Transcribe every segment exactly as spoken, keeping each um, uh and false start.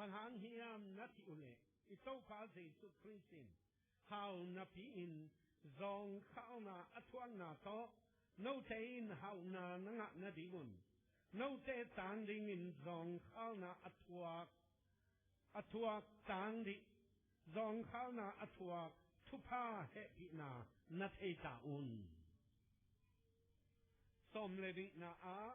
Bang hang hiam na cih uh leh, i Topa Jesuh Khrist in hau napi-in zawngkhalna a thuakna tawh note in hauhna na ngah nadingun, note tang dingin zawngkhalna a thuak, a thuak tang dih, zawngkhalna a thuak thupha hehpihna na thei ta un. Sawm le nihna ah,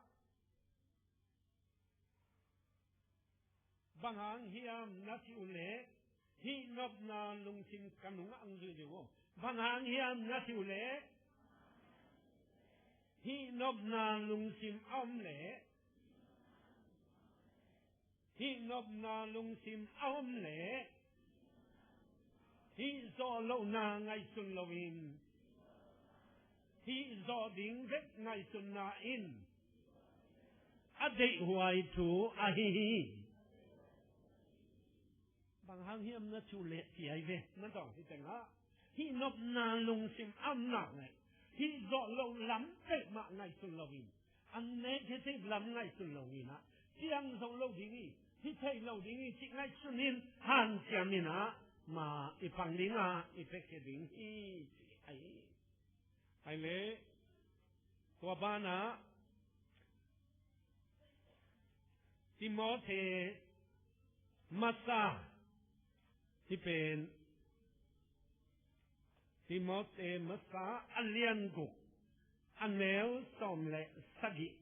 bang hang hiam na cih uh leh, hih nopna lungsim ka nungah ang zui ding uh. Bang hang hiam na cih uh leh, hih nopna lungsim a om leh, hih nopna lungsim a om leh, hih zawh lohna ngaihsun loin, hih zawh ding bek ngaihsunna in a deihhuai thu ahi hi. Bang hang hiam na cih uh leh ci ahi ve, na dong hi tengah. Hih nopna lungsim a om nak leh, hih zawh loh lam peuhmah ngaihsun loin, a negative lam ngaihsun loin ah, ciang zo lo ding hi, hi thei lo ding hi cih ngaihsun in hanciam in ah, ma i pang ding ah, i pekhe ding hi, ci ahi. Ahi leh, tua banah Timothy masa, hih pen Timothy masa a lian guk, a neu sawm le sagih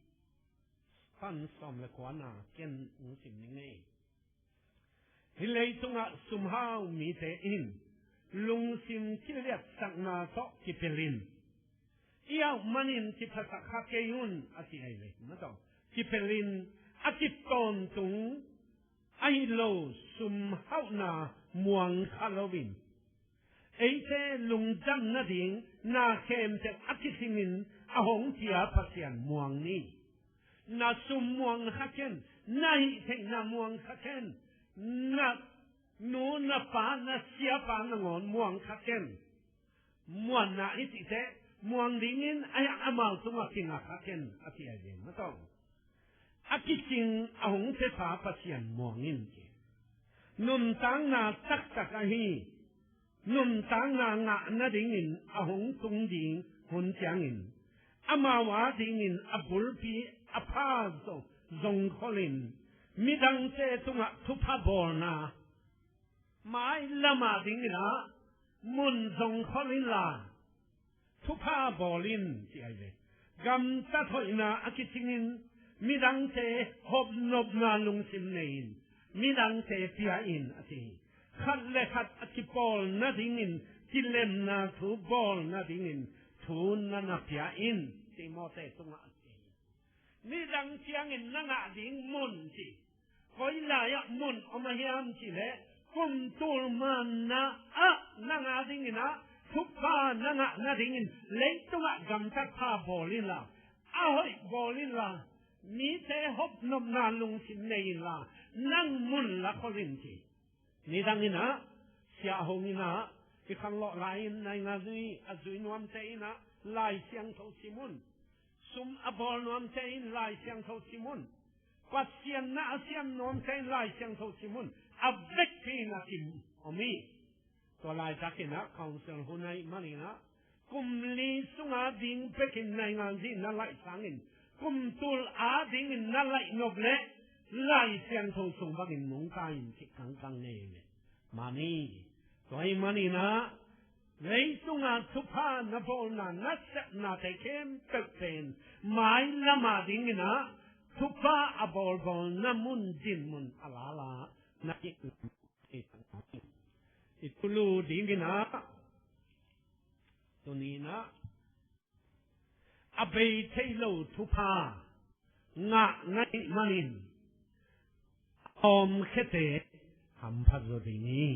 pan sawm le kuana ken hong sim ning ei. Hih leitungah sumhau mite in lungsim kiliatsakna tawh kipelin, i auh manin kiphasak kha kei un, a ci ahi ve. Mataw, kipelin a kip tawntung ahi lo sumhauhna muang kha loin, eite lungdam nading na khempeuh a kicingin a hong pia Pasian muang ni. Na sum muang kha ken, na hih theihna muang kha ken, na nu, na pa, na siapa nangawn muang kha ken. Muanna i cih teh, muang dingin a hiah amau tungah kinga kha ken, a ci ahi ve. Mataw, a kicing a hong pia pa Pasian muang in ci. Nuntakna taktak ahi, nuntakna ngah nadingin a hong tung ding hun ciangin, amau adingin a bulpi a pha zo, zongkholin, midangte tungah thupha bawlna, mailam adingin ah mun zongkhol inla, thupha bawl in, ci ahi ve. Gamtat hoihna a kicingin midangte hopnopna lungsim nei-in, midangte pia in, a ci hi. Khat le khat a kipawl nadingin, kilemna thu bawl nadingin thu na na pia in, Timothy tungah a ci hi. Nidang ciangin na ngah ding mun ci. Koi lai-ah mun om a hiam cih leh, kum tul manna ah nang adingin ah thupha na ngah nadingin leitungah gamtat pha bawl inla, a hoih bawl inla, mite hopnopna lungsim nei inla, nang mun la khol in ci. Nidang in ah, siah hong in ah, i khanglawh lai-in nainga zui a zui nuamte in ah Lai Siangtho sim un. Sum a bawl nuamte in Lai Siangtho sim un. Pasian na a siam nuamte in Lai Siangtho sim un. A vekpi in a kim om hi. Tua laitakin ah council hun ahih manin ah, kum li sunga ding bekin naingan zih na laih sangin, kum tul adingin na laih nop leh Lai Siangtho sung bangin nungta in cih kangkang nei leh. Mani, tua ahih manin ah, leisunga thupha na bawlna, na sepnate khempeuh pen mailam adingin ah thupha a bawlbawlna mun, dinmun a lala na hi. I tulu dingin ah, tuni-in ah, a bei thei lo thupha ngah na hih manin, a tawmkhiate hampha zaw ding hi.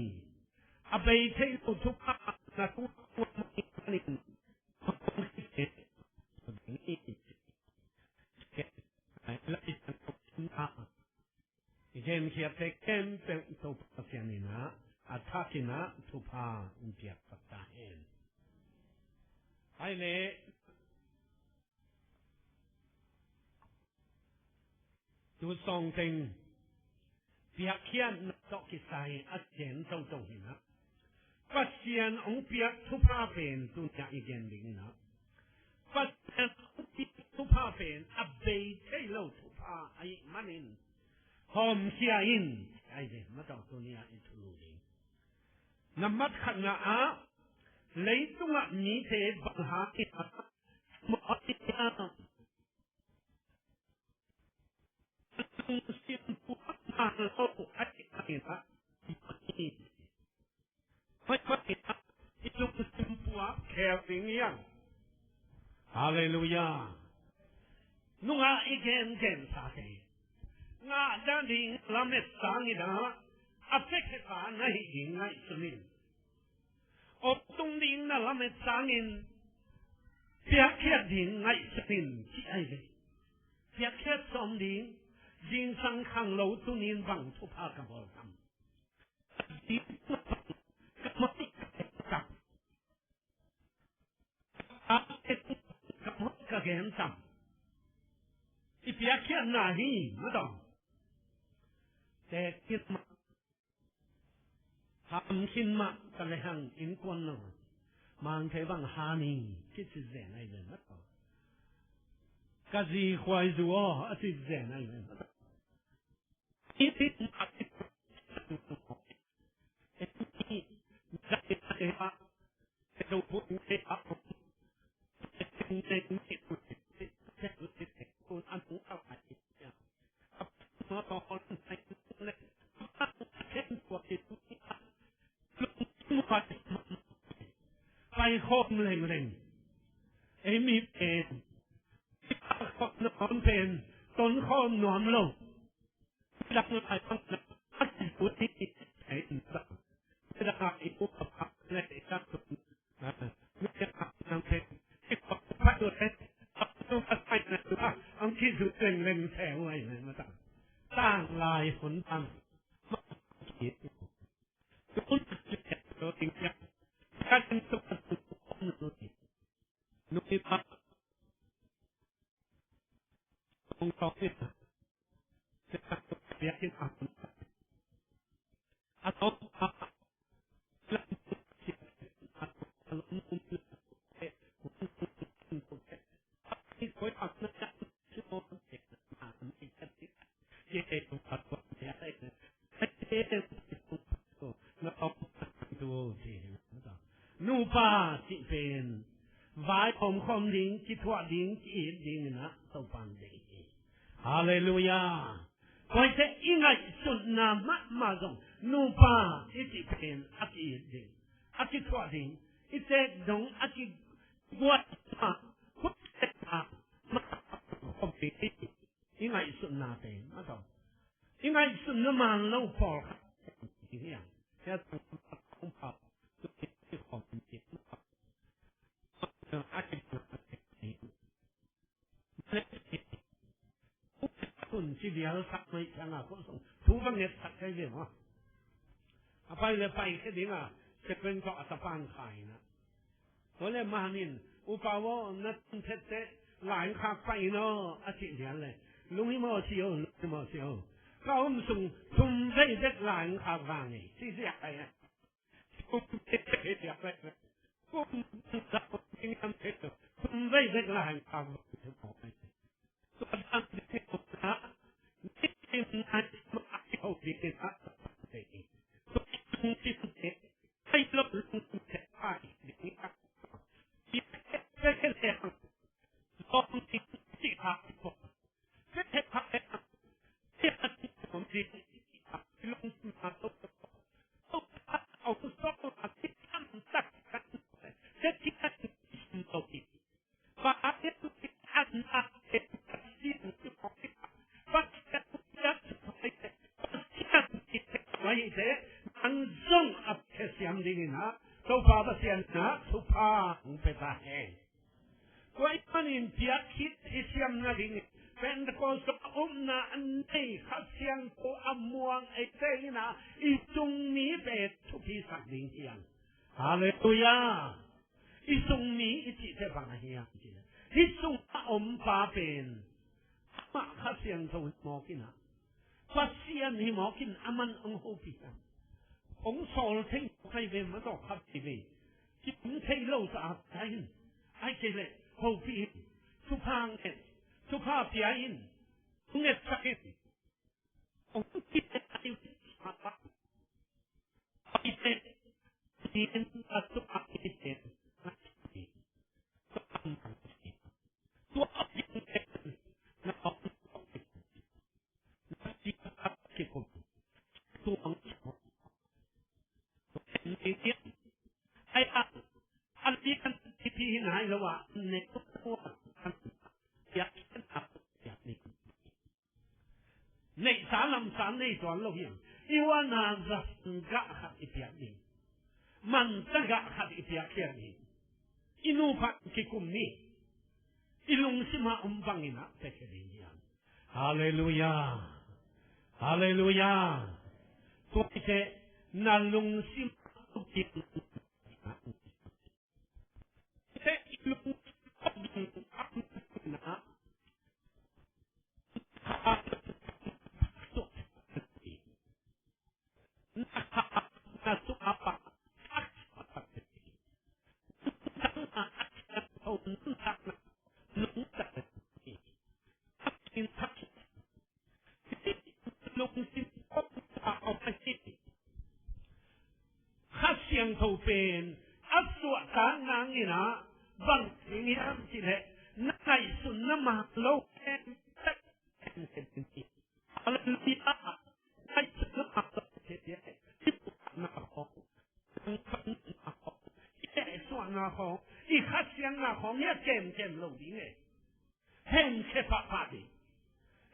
A bei thei lo thupha na tungah na hih manin, a tawmkhiate hampha zaw ding hi. I genkhiatte khempeuh Topa Pasian in ah, a thakin ah thupha hong piaksak ta hen. Ahi leh, tu sawng teng Piakkhiatna tawh kisai a gen toto hi na. Pasian hong piak thupha pen tuni-ah i gen ding hi na. Pasian hong piak thupha pen a bei thei lo thupha ahih manin hawmkhia in, ai ve, ma tawh tuni-ah i thulu ding. Nambat khatna ah, leitungah mite bang hangin a mawh a tia, lungsim puak man lo a tia in a, hoi hoi in a, i lungsim puak khel ding hiam? Halleluiah. Nungah i gengen sate, ngah dah ding lamet sangin a, a piakkhiat pa na hih ding ngaihsun in. Om tung ding na lamet sangin piakkhiat ding ngaihsun in, ci ai ve. Piakkhiat sawm ding, zingsang khanglo tuni-in bang thupha ka bawl tam? Ka mawh ka gen tam. Ka mawh ka gen tam. I piakkhiatna hi, ma tawh. Teek khin mah, ham khin mah, ka lehang innkuan lo, Mangthei bang ha ni, kici zen ai zen mah tawh. Ka zi Khuaizu aw, a ci zen ai zen mah tawh. Pai khawm lengleng. Ei mi pen, i pai khawm nuam pen, ton khawm nuam lo. Nupa cih pen vai khawmkhawm ding, kithuah ding, ki-it ding in a, Topa in deih hi. Halleluiah. Koite i ngaihsutna mahmah zong nupa i cih pen a ki-it ding, a kithuah ding, i teek dong a kiguat ma, khut tek ma, ma khawm ding hi. I ngaihsutna pen, ma tawh. I ngaihsutna man lo pawlkhat hi hiam? Sia tung pau tu ki khawm ding. Tun ci bial sak mai ciang a ko sung thu bang nget sak kai ve maw. A pai le pai khe ding a, sekven ko a tapan khai na. Tua le manin upa wo na tun phet te lain khak pai no a ci lian le. Lunghimawh ci o, lunghimawh ci o. Ka om sung thum vei bek lain khak vang e. Ci ziak kai a. Nang zong a pia siam dingin ah Topa Pasian in ah thupha hong pia ta hen. Tua ahih manin piak khit i siam nading Pentecost a upna a nei Kha Siangtho a muang eite in ah i sung mi pen thupi sak ding hi hang. Halleluiah. I sung mi i cihte bang ahi hang cih leh, hih sung a om pa pen amah Kha Siangtho hi mawk in ah Pasian hi mawk in aman hong hopih hiam? Hong sawl thei mawk hi ve, mah tawh kha veve. Ki-om thei lo ta a ta in. Ahih kei leh hopih in. Thupha ngen. Thupha pia in. Ngetsak in. Hong kite a i Neihsa lamsa nei tuan lo hiam? I huan a zat gah khat i piak ding. Manta gah khat i piak khiat ding. I nupa kikum ni. I lungsim a om bangin a pia khia ding hiam? Halleluiah. Halleluiah. Tua i te na lungsim a tukin Kha Siangtho pen a suahtak nangin ah bang ding hiam cih leh na ngaihsun na mak lo khempeuh khempeuh ding hi. Halleluiah. Ngaihsun na mak lo khempeuh, i puakna khawng, i tangpanna khawng, i lehsuahna khawng, i kha siangna khawng hi a kemkem lo ding e. Hemkhia pahpah ding.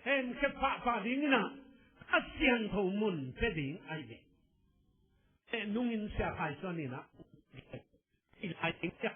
Hemkhia pahpah ding in ah a siangtho mun pia ding ahi ve. Eh, nungin Sia Khai Suan in ah i lai ding sia.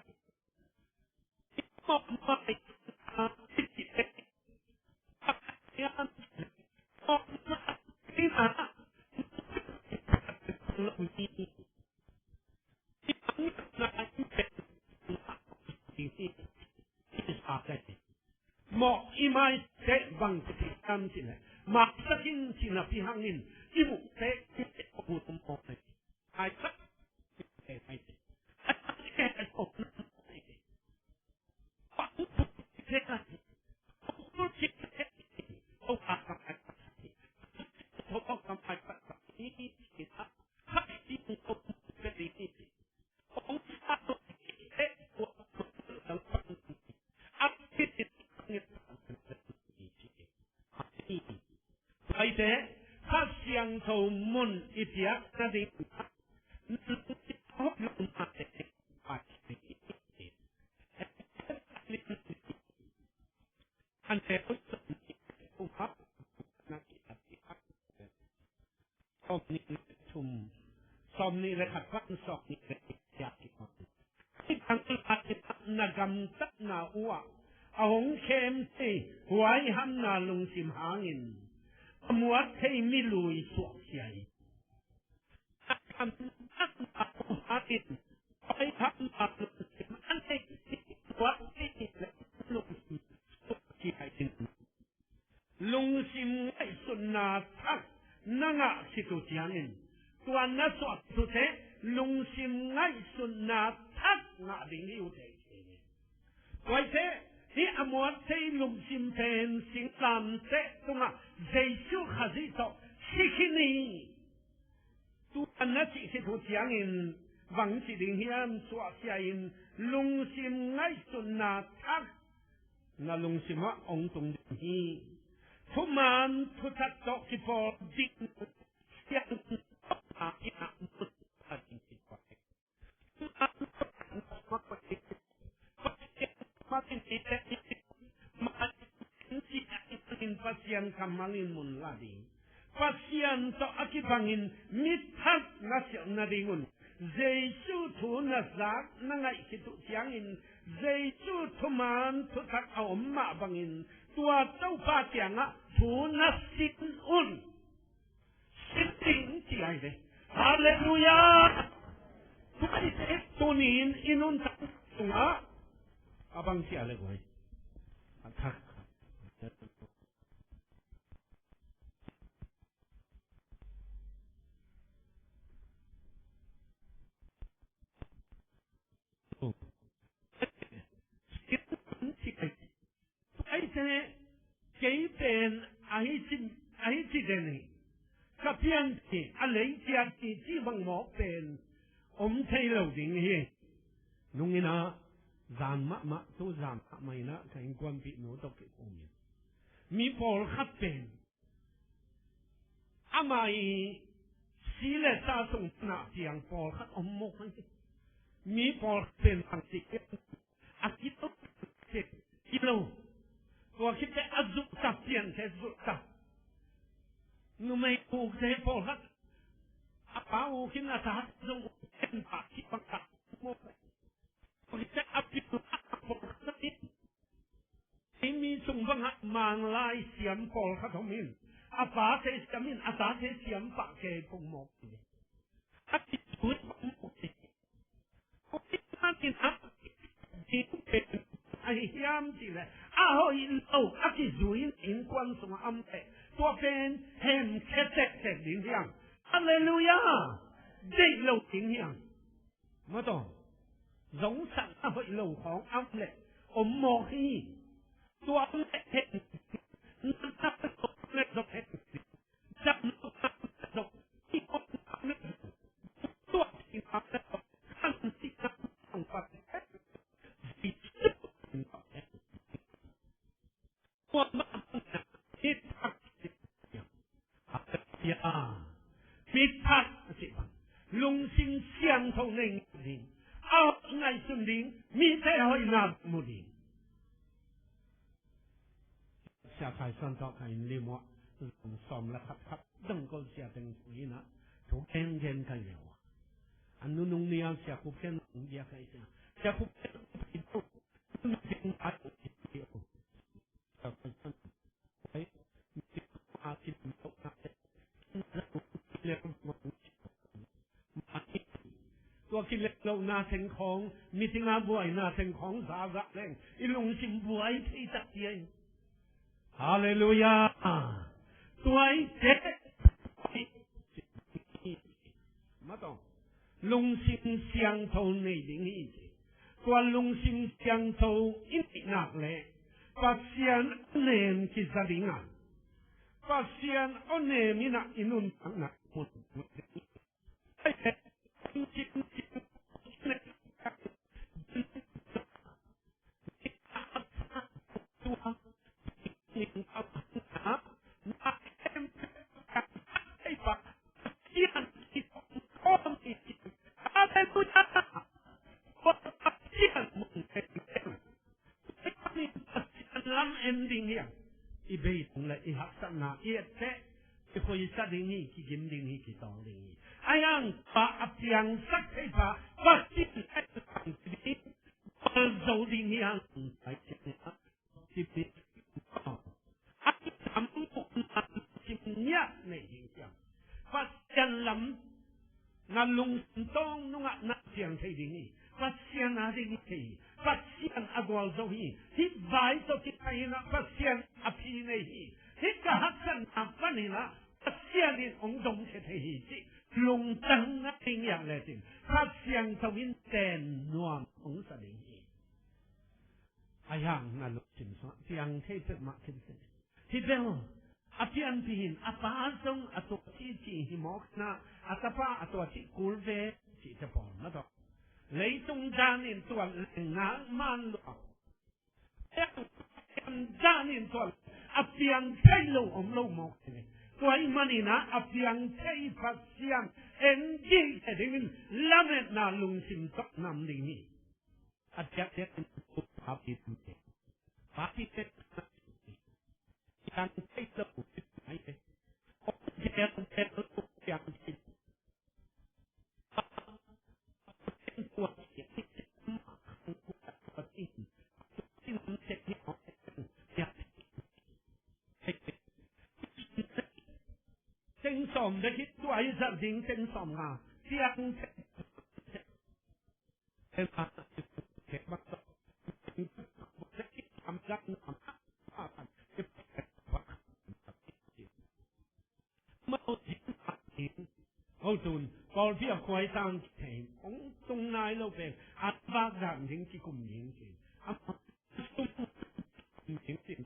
Mawh i maite bang ci hiam cih leh, mawh takin ci napi hangin i muhte i muhte mawh ai. Ai tak. Paite, Kha Siangtho mun i piak nading Sawmnih le thum, sawmnih le khat pan sawmnih le nih ciat kikawm. Hih tangthu lai-in na gamtatna uh ah a hong khem thei huaihamna lungsim hangin a muat thei mi lui suaksia hi. A gamtatna uh hangin huaihamna lungsim a nei mi suaksia hi le lungsim suaksia hi. Lungsim ngaihsutna thak na ngah khit uh ciangin, tua na suah khit uh teh lungsim ngaihsutna thak ngah ding hi uh teh. Tua hi teh, hih a muat thei lungsim pen singlamteh tungah Jesuh Khazih tawh si khin hi. Tua na cih khit uh ciangin bang ci ding hiam? Suahkhia in lungsim ngaihsutna thak na lungsim ah hong tung ding hi. Thuman thuthak tawh kipawl ding siangtho a inn ah mun pha ding hi. Thuman thuthak na sungah Pasian kammal in mun la ding. Pasian tawh a kibangin mi thak na silh nadingun Jesuh thu na zak na ngaih khit uh ciangin Jesuh thuman thuthak a om mah bangin tua Topa kiangah thu na sin un. Sin ding ci ahi ve. Halleluiah. Tua i te tunin i nuntak sungah a bang ci a le guai a thak. Kei pen ahi ci, ahi ci den hi. Ka pianpih a lei kiat hi ci bang mawk pen om thei lo ding hi. Nung in ah zan mahmah, tu zan mahmah in ah ka innkuanpih nu tawh kikum in, mi pawlkhat pen ama i si le sa sung pan a piang pawlkhat om mawk hi. Mi pawlkhat pen bang ci hiam, a kilo, kilo. Tua khit teh a zuhtak, pianthak zuhtak. Numei ukte pawlkhat a pa uk in a tate zong uk in pah khit bang kah mawk. Tua khit teh a piang a pawlkhat in, ei mi sung bangah Manglai siam pawlkhat om in, a pate siam in, a tate siam pah kei pong mawk hi. A kizui pong mawk hi. Koi in a ding pen ahi hiam cih leh, a hoih lo a kizui in innkuan sungah om teh, tua pen hemkhia tektek ding hi hang. Halleluiah! Deih lo ding hi hang. Maw taw, zongsakna hoih lo khawng a om leh om mawk hi. Tua om leh heng, nakna hoih lo om leh zong heng, damlohna om leh zong, kihona om leh zong, tuahcihna om leh zong, khantohna om leh zong, Jesuh in Kuamah bangin ah, mithak. Halleluiah. Mithak a cih bang, lungsim siangtho nei ding, a ngaihsun ding, mite hoihna mu ding. Sia Khai San tawh ka inn lim uah zan sawm le khat khat dong ko sia teng thu in ah, thu gengen ka hi uh a. A nunung ni-a Sia Khup Khen hong biak ka hi sia. Sia Khup Khen hong biak ka hi uh. Tua kilem lohna teng khawng, meeting a buaina teng khawng zazah leng i lungsim buai thei tak hi. Halleluiah. Tua i teh Maw taw, lungsim siangtho nei ding hi ci. Tua lungsim siangtho i neih nak leh Pasian awnem kiza ding a, Pasian awnem in ah i nuntakna mun. Halleluiah. Pasian lam en ding hi a, i bei tung le i haksatna i et teh, i khoisa ding hi, kigim ding hi, kitawng ding hi. Ahi hang pa a piangsak thei pa, Pasian a piang ding, gualzo ding hi hang, Pasian a piang ding. A kitam uh na lungsim ngiat nei ding hiam? Pasian lam na lungsim tawng nungah na piang thei ding hi. Pasian a ding hi thei hi. Pasian a gualzo hi. Hih vai tawh kithei in ah Pasian a phi nei hi. Hih ka haksatna panin ah Pasian in hong dongkhia thei hi cih lungtang na nei ngiat lecin Kha Siangtho in ten nuam hong sa ding hi. Ahi hang na lungsim sungah piang thei peuhmah khin seh. Hi bel, a pianpih in a pa zong a tuah cih cih hi mawk na, a tapa a tuah cih kul ve cih te pawl maw taw. Leitung dan in tuah leng ngak man lua. Pian dan in tuah a piang thei lo om lo mawk hi. Tua ahih manin ah a piang thei Pasian en ding hi dingin lametna lungsim tawh nam ding hi. A diakdiak in papi te, papi te, piang thei lo, piang thei lo, piang thei lo, piang thei lo. Teng sawm bek hi, tua i zat ding teng sawm nga. Piang thei. Ho tun pawlpi a khuai tang thei, hong tung nai lo pen a vak dan ding kikum ding ci. A kum ding ci.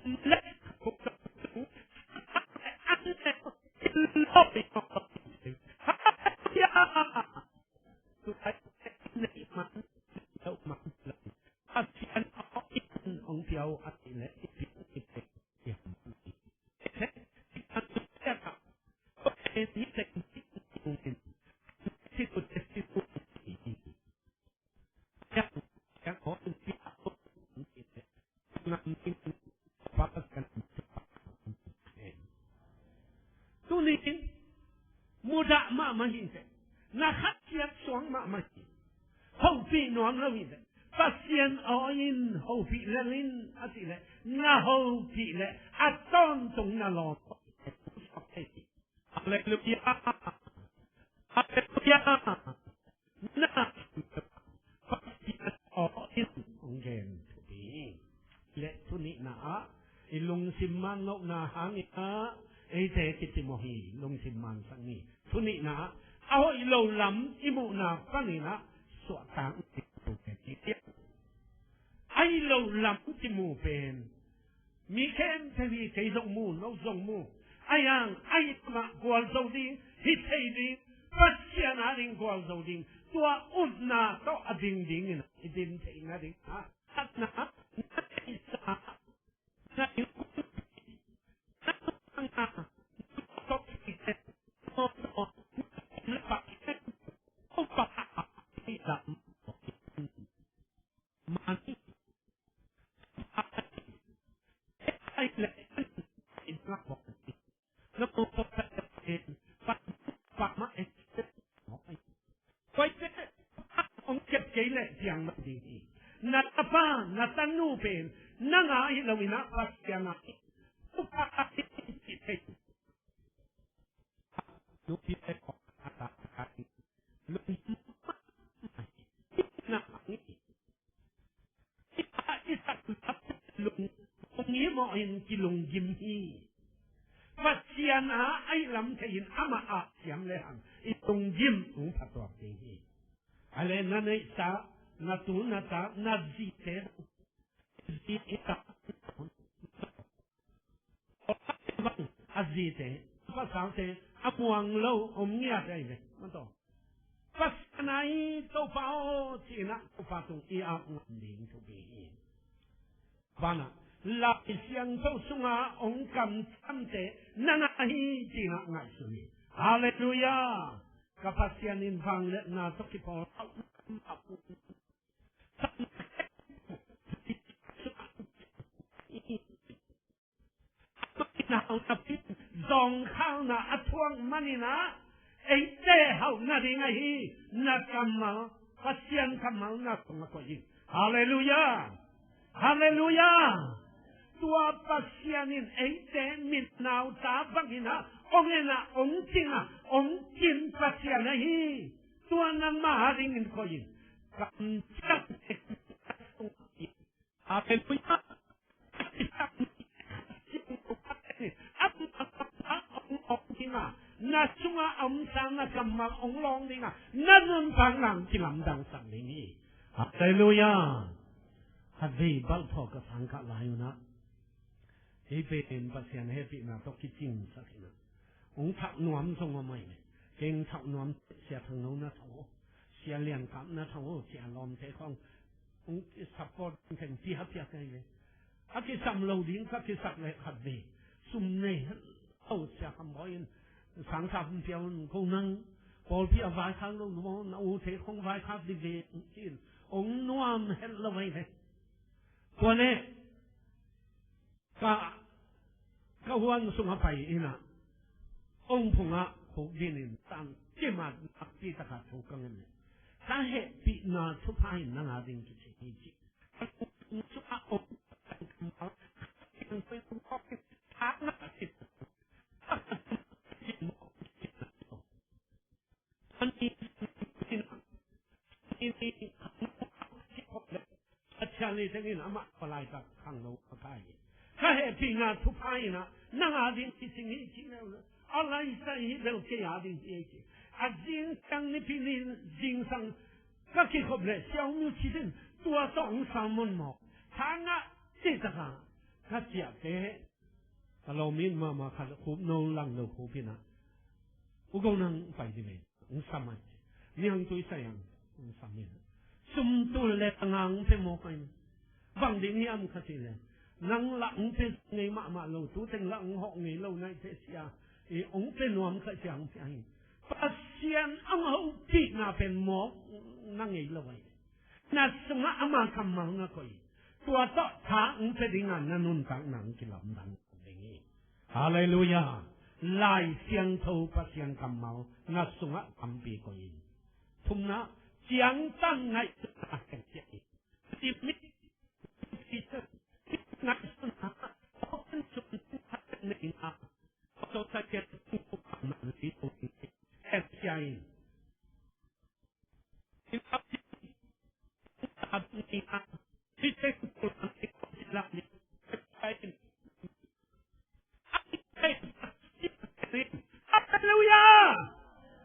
Hallelujah! Tua i neih man, lo man, Pasian aw in hong pia uh a cih leh i piak i pia i ham. Tuni in mudah mahmah hi teh, na khat ciat suak mahmah hi. Hopih nuam lo hi teh, Pasian aw in hopih lel in a cih leh, na hopih leh a tawntung na lawm. Hallelujah! Hallelujah! Na Pasian aw in hong gen thupi. Le thunihna ah i lungsim man lohna hangin ah eite kicimawh hi, lungsim mansak ni. Thunihna ah a hoih lo lam i muhna panin ah suahtak ni. A hoih lo lam kimu pen mi khempeuh hi, kei zong mu, no zong mu. Ahi hang, ahi lamah gualzo ding, hi thei ding, Pasian a ding gualzo ding, tua upna tawh a ding dingin i din theihna ding. Ha? Khatna, na neihsa, na innkuanpih, na nungtangna, na tawh thei te, na tawh, na tawh, na tawh, na tawh, mani. Hong kep kei leh piang mah ding hi. Na tapa, na tanu pen nang a hi lo in ah Pasian a hi. Nupi le kong a ta ta hi. Lung na hi. Lung, lung hi mawh in kilunggim hi. Pasian a ahi lam thei in amah ah siam le hang i lunggim hong phatuak ding hi. A le na neihsa, na tu na ta, na zite, zi i ta, a zite, a pasalte a muang lo om ngiat ahi ve. Mataw, Pasian ahi, Topa aw, ci-in ah Topa tung i ap ngam ding thupi hi. Banah Lai Siangtho sunga hong kamciamte nang a hi, ci-in ah ngaihsun hi. Halleluiah! Ka Pasian in vangliatna tawh kipawl a, Amah in hauhna pi, zawngkhalna a thuak manin ah eite hauh nading ahi na kammal, Pasian kammal na sungah koih hi. Halleluiah! Halleluiah! Tua Pasian in eite mitnau ta bangin ah hong en ah, hong cing ah, hong kin Pasian ahi. Tua nangmah a dingin koih in. Kamciam. Halleluiah. Na sungah a omsa na kammal hong lawng ding a, na nuntakna hong kilamdangsak ding hi. Halleluiah. Khatvei balphaw ka sang kah lai un ah, hih pen Pasian hehpihna tawh kicingsak in ah, hong thak nuam zong om ahi ve. Kei hong thak nuam, Sia Thang No na thak o, Sia Lian Kap na thak o, sia lawmte khawng hong kisupport theng piapiak ahi ve. A kisam lo ding ka kisak leh khatvei sum nei hen lo, Sia Kham Bawi in, Sang Sa Pum Piau in, ko nang pawlpi a vaikhak lo maw, na ute khawng vaikhak dih ve, ci-in hong nuam het lo ahi ve. Tua leh ka, ka huan sungah pai in ah, ong phungah khuk din in, tangkim a nakpi takin thu ka ngen leh, ka hehpihna thupha in nang a ding kici hi, ci. Ka sungah ong Pathian ni tengin amah palai tak khangno a kai. Ka hehpihna thupha in ah nang a ding kicing hi, ci mel. A laisa hi bel kei a ding hi, ci. A zingsang Nipi ni zingsang ka kikhop leh Sia U Myo Chit in tua tawh hong sermon mawk. Tha ngah cih takin Ka ciahte ka lawm in mahmah khat, khup no lang lo khup in ah, u go nang pai dih ve, hong sam a ci. Niangtui sai ang hong sam in ah, sum tul le tanga hong pia mawk a in. Bang ding hiam ka cih leh, nang lah hong pia ngei mahmah lo, tu teng lah hong hawh ngei lo, nai te sia, i hong pia nuam ka cia hong pia hi. Pasian hong hopihna pen mawk na ngei lo a hi. Na sungah ama kammal na koih. Tua tawh tha hong pia ding a na nuntakna hong kilamdang ding hi. Halleluiah. Lai Siangtho Pasian kammal na sungah tampi koih in. Thumna, ciangtan ngaihsutna khen ciah in. Timit ngaihsutna, khen ciah in. Halleluiah!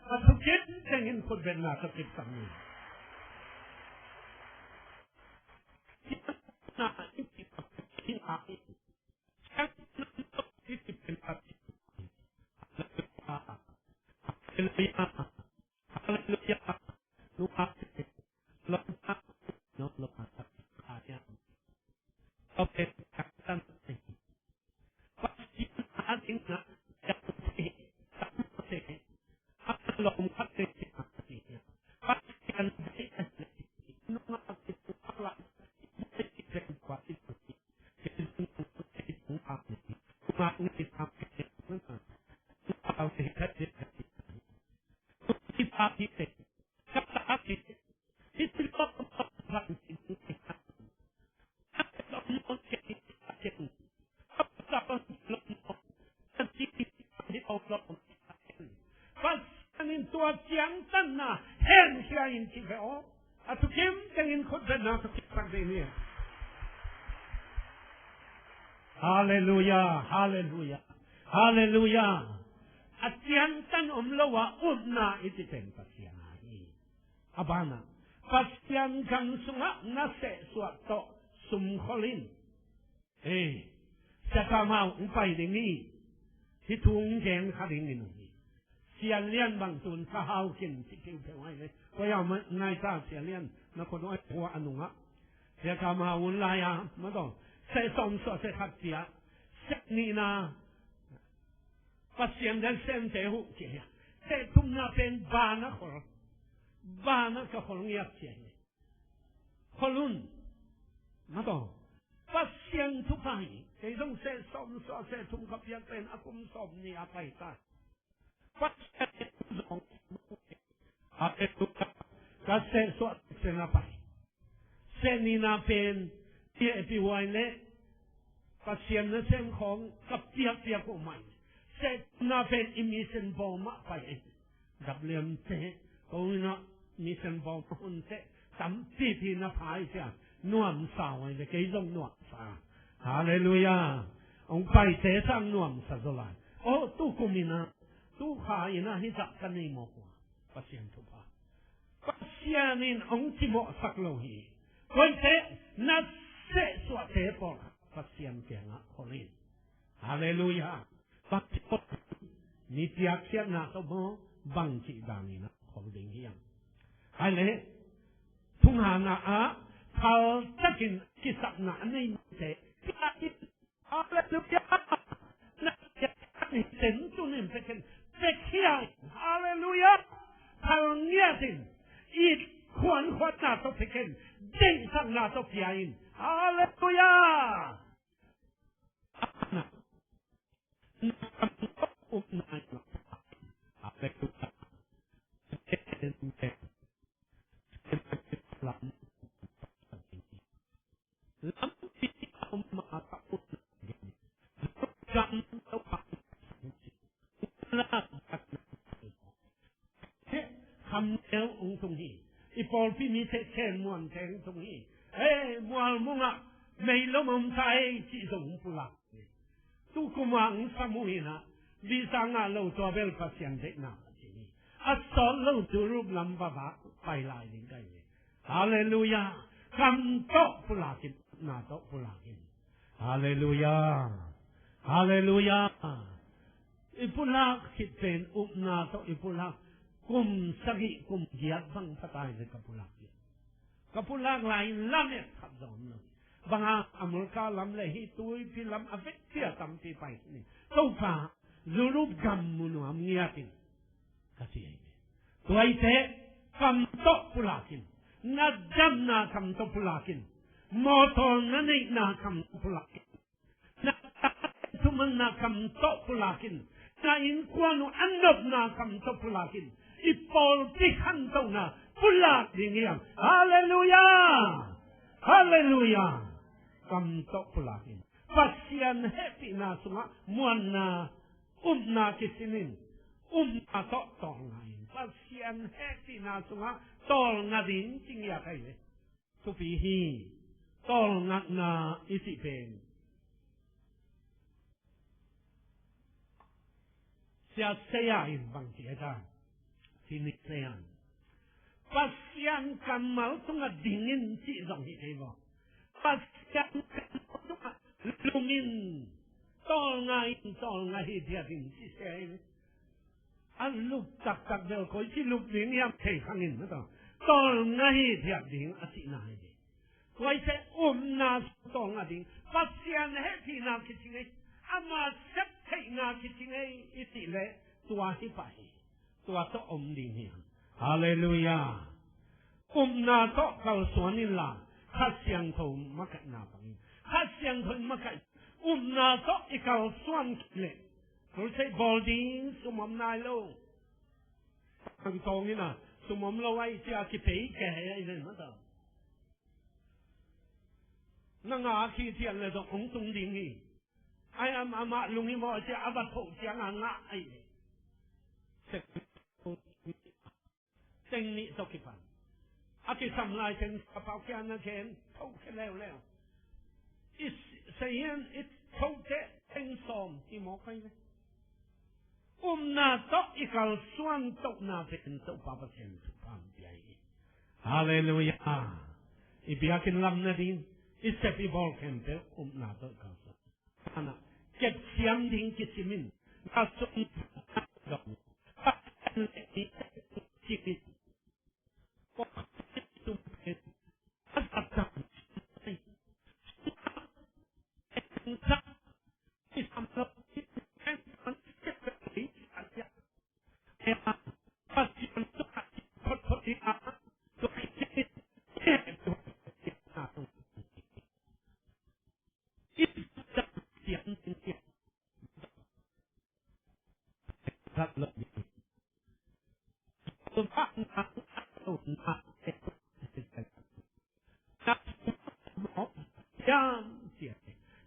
A thukim tengin khutbetna ka kipsak ni. Halleluiah. Halleluiah. Halleluiah. Lungkhamte, lungkhamte, lungkhamte. Pasian a ding na, Pasian in tua ciangtanna henkhia in ci ve aw. A thukim tengin khutbetna ka kipsak ding hi. Halleluiah, halleluiah, halleluiah. A ciangtan om lo a upna i ci pen Pasian a hi. A banah, Pasian gam sungah na sehsuah tawh sumkhol in. Ei, Sia Kam Hau hong pai ding hi. Hih thu hong gen kha dingin uh hi. Sia Lian bang tun Sa Hau Kin ci kiu peuh ai le. Koi a ma nai ta Sia Lian na ko noi khua a nungah. Sia Kam Hau hun lai a, ma tawh, seh sawm suah seh khat cia. Seh nihna Pasian dan semte huh cia hi a. Seh thumna pen ban a khol. Ban a ka khol ngiat cia hi. Khol un. Ma tawh. Pasian thupha hi. Kei zong seh sawm suah seh thum ka piak pen a kum sawm nih a pai ta. Pasian in zong. Halleluiah. Ka seh suah seh na pai. Seh nihna pen i hehpih huai leh Pasian nasem khawng ka piakpiak uh mai. Seh thumna pen i mission bawm ah pai. Dap liam teh, ko in ah mission bawm hun teh, tampipi na phai sia, nuamsa huai le kei zong nuamsa. Halleluiah. Hong paite sang nuamsa zaw lai. Oh, tu kum in ah, tu kha in ah hih zah ka nei mawk uh a. Pasian thupha. Pasian in hong cimawhsak lo hi. Koite na sehsuahte pawlkhat Pasian kiangah khol in. Halleluiah. Bang ci pawlkhat, mi piakkhiatna tawh maw, bang cih danin ah khol ding hiam? Hai leh, thungana ah thaltakin kisapna a nei mite, Halleluiah. Na piak ni ten tunin pekin, pekhia in. Halleluiah. Thal ngiatin, it khuankhuatna tawh pekin, deihsakna tawh pia in. Halleluiah. Halleluiah. Lampi a om mah ka ut nangin, gam lo a, khamneu hong tung hi. I pawlpi mite khen muante hong tung hi. Hei, mualmungah meilom om ta ei cih zong hong pulak hi. Tukum a hong sam uh in ah, visa ngah lo tua bel Pasian deihna Pasian hi. A sawt lo Europe lam vava pai lai ding ka hi. Halleluiah. Gam tawh pulakin, na tawh pulakin. Halleluiah. Halleluiah. I pulak khit pen upna tawh i pulak. Kum sagih kum giat bang pha ta hi ve ka pulak hi. Ka pulak lai-in lamet khat zong om lo. Bang hang, America lam le hih tuipi lam a vekpi a tampi pai hi ni. Topa, Europe gam mu nuam ngiat ing, ka ci hi. Tua hi teh, kam tawh pulak in. Na damna kam tawh pulak in. Mawtaw na neihna kam tawh pulak in. Na thumanna kam tawh pulak in. Na innkuan uh a nopna kam tawh pulak in. I pawlpi khantohna pulak ding hi hang. Halleluiah! Halleluiah! Kam tawh pulak in. Pasian hehpihna sungah muanna, upna kisin in. Upna tawh tawlnga in. Pasian hehpihna sungah tawlnga ding ci ngiat hi ve. Thupi hi. Tawlngatna i cih pen, Sia Saya in bang ci a ta? Ci ni Saya in, Pasian kammal tungah ding in cih zong hi thei maw? Pasian kammal tungah lum in, tawlnga in, tawlnga hithiat in ci Saya in. A lup taktak bel koici lup ding hiam thei khang in, mataw. Tawlnga hithiat ding a cihna hi. Koici upna tawlnga ding. Pasian hehpihna kici ngei. Ama sep theihna kici ngei i cih leh tua hi pah hi. Tua tawh om ding hi hang. Halleluiah. Upna tawh kalsuan inla, Kha Siangtho makaihna pang in. Kha Siangtho in makaih. Upna tawh i kalsuan kei leh, crusade bawl ding sum om nai lo. Ang tawng in a, sum om lo ahih ciang kipei kei ahih leh, mataw. Na ngak hithiat leh zong hong tung ding hi. Ai am, amah lunghimawh ciang a va thoh ciang a ngah ahih leh, sek teng nih tawh kipan. A kisam lai teng a pau kia na gen, thoh khia leuleu. I s-, Sayan i thoh teh teng sawm hi mawk ahi ve. Upna tawh i kalsuan tohna pen Topa Pasian thupha hong pia hi. Halleluiah. I biakinn lam nading, i sep i bawl khempeuh upna tawh i kalsuan. Ana, kep siam ding kisimin, ka sung dong, ka pen le ni cikin, ko tum pen, a sa dang,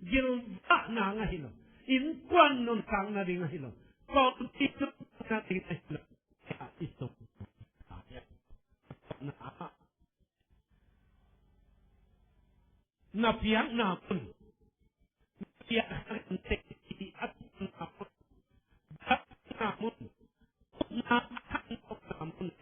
Gilvahna ngah hi lo. Innkuan nuntakna ding ahi lo. Kawmpi nuntakna ding ahi lo. Na piakna mun. Na piakna mun. Na mun. Na mun.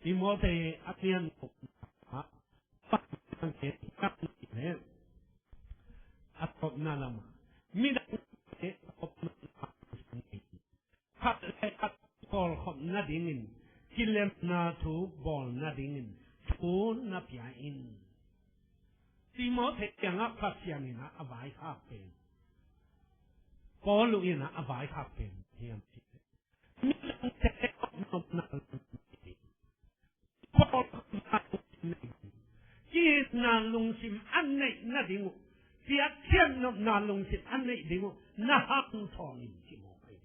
Timothy a pian a tawpna lamah midang a tawpna khat le khat kawlkhop nadingin kilemna thu bawl nadingin thu na pia in. Timothy kiangah Pasian in a vaikhak pen, Paul in a vaikhak pen hiam cih leh midangte nopna Paul na lungsim a neih nading uh, kiitna lungsim a neih nading uh na hanthawn in ci mawk ahi.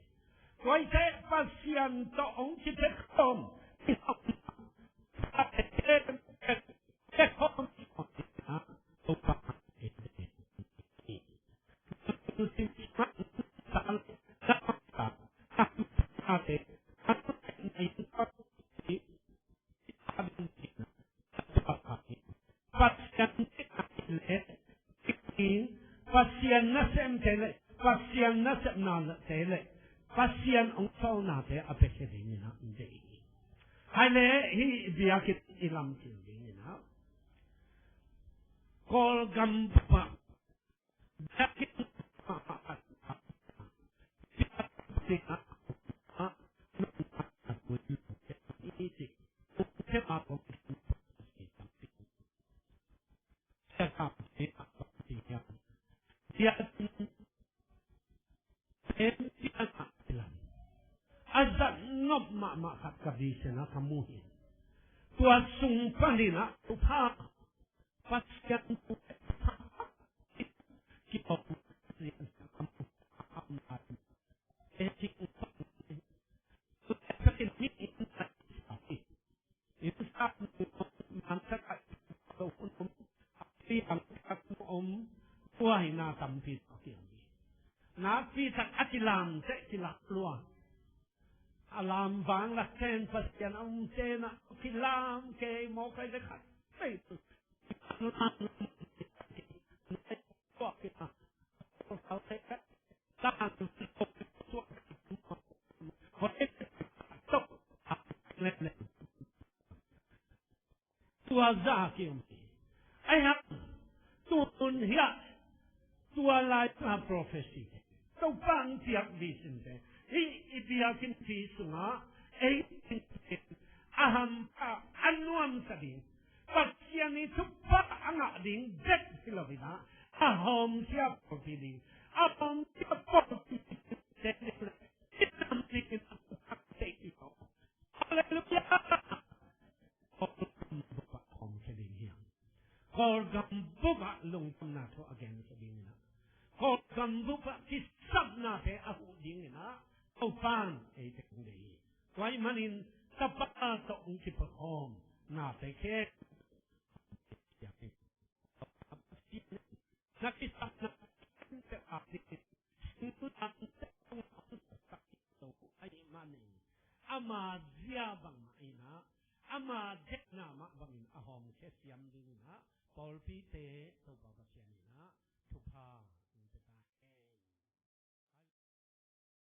Tua ahih teh Pasian tawh hong kipia khawm, Pasian nasemte le Pasian nasepnate le Pasian hong sawlnate a piakhia dingin ah deih hi. Hai le hih biakinn i lamcil dingin ah Kawlgam pah a zat nop mahmah khat ka vision ah ka mu hi. Tua sung panin ah thupha Pasian Nakpi tak a kilam teh kilak lua. A lam vang lak ten Pasian a um ten ah kilam kei mawk ai le khat. Tua za kiom hi. Ai hak tun hiah tua lai a prophecy Topa hong piak vision te, hih i biakinnpi sungah ei in a hampha a nuamsa ding, Pasian i thupha a ngah ding bek hi lo in ah, a hawmkhia pawlpi ding, a hawmkhia pawlpi ding, i nam dingin a thupha tei ding. Halleluiah! Kawlgam bup ah hawmkhia ding hi hang. Kawlgam bup ah lungdamna thu a gensa dingin ah, Kawlgam bup ah kisapnate a huh dingin ah Topa'n eite hong deih hi. Tua ahih manin Tapa tawh hong kiphawk khawm nate khempeuh, na kisapna khempeuh a dingin, singlamteh tungah hong saksak hi lo ahih manin, ama zia bangmah in ah, ama deihna mah bangin a hawmkhia siam dingin ah pawlpite Topa Pasian in ah thupha